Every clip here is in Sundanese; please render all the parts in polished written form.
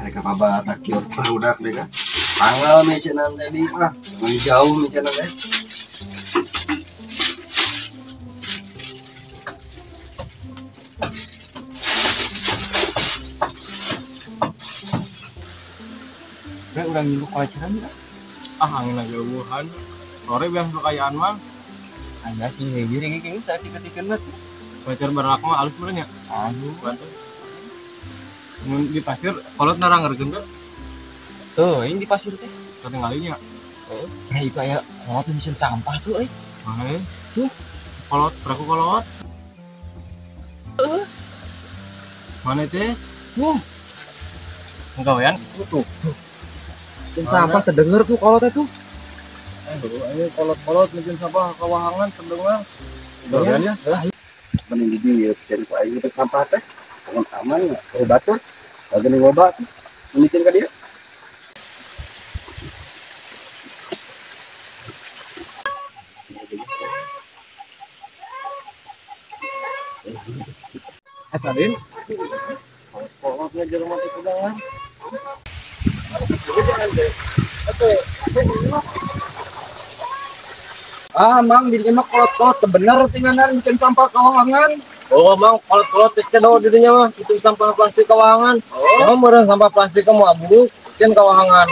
Mereka kabar kieu barudak deh kan. Tanggal mecenan tadi mah, jauh mecenan teh. Bre urang nyilu kolaceran ya. Ah angin lagi eueuhan. Sore biang kekayaan mah. Aya sih heueuh ieu kayaknya saat tiket-tiket tuh. Pacar barak mah alus meureun nya. Aduh, bantu. Mun di pasir kolot narangerkeun teh. Tuh, ini di pasir teh. Katinggalinya. Heeh. Nah, itu aya kolot mesin sampah tuh euy. Heeh. Tuh, kolot, perahu kolot. Heeh. Mana teh? Tuh. Enggawean? Tuh, tuh. Mesin sampah terdengar tuh kolotnya tuh. Aduh, ini kolot-kolot mesin sampah kawahangan terdengar. Enggawean ya? Lah, mending di dieu cari ku aing teh sampah teh. Aman aman ya, batur. Lagi ngobat. Mending ka dieu. Tadin, kolotnya jelema teh kudangan. Ah, mang dirinya mah kolot-kolot bener tinggalan bikin sampah kawahangan. Oh, mang kolot-kolot teh cedo dirinya mah bikin sampah plastik kawahangan. Oh, meureun sampah plastik kamu abu bikin kawahangan.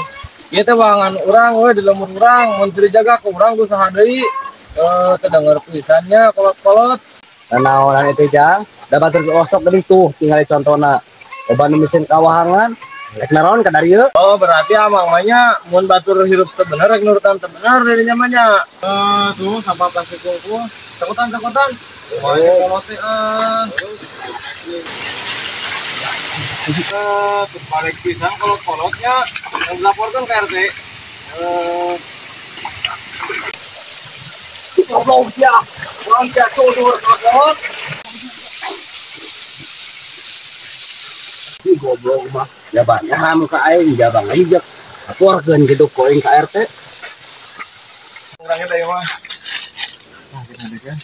Ieu teh wahangan urang we di lembur urang, mun teu dijaga ku urang ku saha deui. Kedenger pisannya kolot-kolot. Naonan itu jang, dapat terosok geuning tuh tinggal contona. Loba nu mesin kawahangan, rek naron ka dari ieu. Oh, berarti amang mah nya mun batur hirup teu bener rek nurutan teu bener dirinya mah nya. Tuh sampah plastik kungkul, takutan-takutan. Wah, ini kolot teh ah. Terbalik pisan kolot-kolotnya yang dilaporkan ke RT. Goblok sia. Urang sia tudur kolot. Ih goblok mah. Jabangnya hamu ka aing, jabang aing jeung laporkeun kitu ku aing ka RT. Urangnya da ieu mah. Nah, kita dekeun.